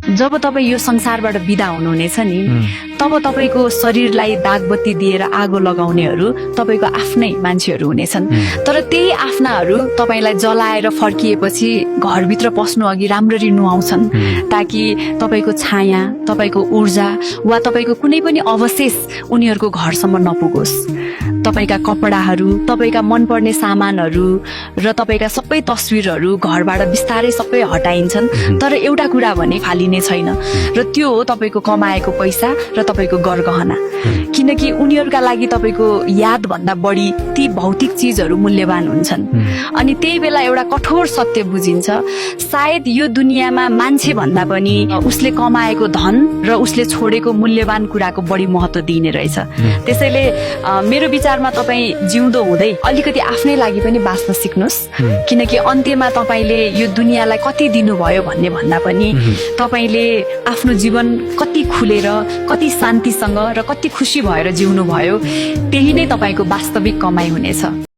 जब तपाईँ यो संसारबाट बिदा हुनुहुनेछ नि तब तपाईँको शरीरलाई दागबत्ती दिएर आगो लगाउनेहरू तपाईँको आफ्नै मान्छेहरू हुनेछन्। तर त्यही आफ्नाहरू तपाईँलाई जलाएर फर्किएपछि घरभित्र पस्नु अघि राम्ररी नुहाउँछन् ताकि तपाईँको छाया, तपाईँको ऊर्जा वा तपाईँको कुनै पनि अवशेष उनीहरूको घरसम्म नपुगोस्। तपाईँका कपडाहरू, तपाईँका मनपर्ने सामानहरू र तपाईँका सबै तस्विरहरू घरबाट बिस्तारै सबै हटाइन्छन्, तर एउटा कुरा भने फालिने छैन र त्यो हो तपाईँको कमाएको पैसा र तपाईँको गरगहना। किनकि उनीहरूका लागि तपाईँको यादभन्दा बढी ती भौतिक चिजहरू मूल्यवान हुन्छन्। अनि त्यही बेला एउटा कठोर सत्य बुझिन्छ, सायद यो दुनियाँमा मान्छे भन्दा पनि उसले कमाएको धन र उसले छोडेको मूल्यवान कुराको बढी महत्त्व दिइने रहेछ। त्यसैले मेरो विचारमा तपाईँ जिउँदो हुँदै अलिकति आफ्नै लागि पनि बाँच्न सिक्नुहोस्, किनकि अन्त्यमा तपाईँले यो दुनियाँलाई कति दिनुभयो भन्ने भन्दा पनि तपाईँले आफ्नो जीवन कति खुलेर, कति शान्तिसँग र कति खुसी भएर जिउनु भयो, त्यही नै तपाईँको वास्तविक कमाइ हुनेछ।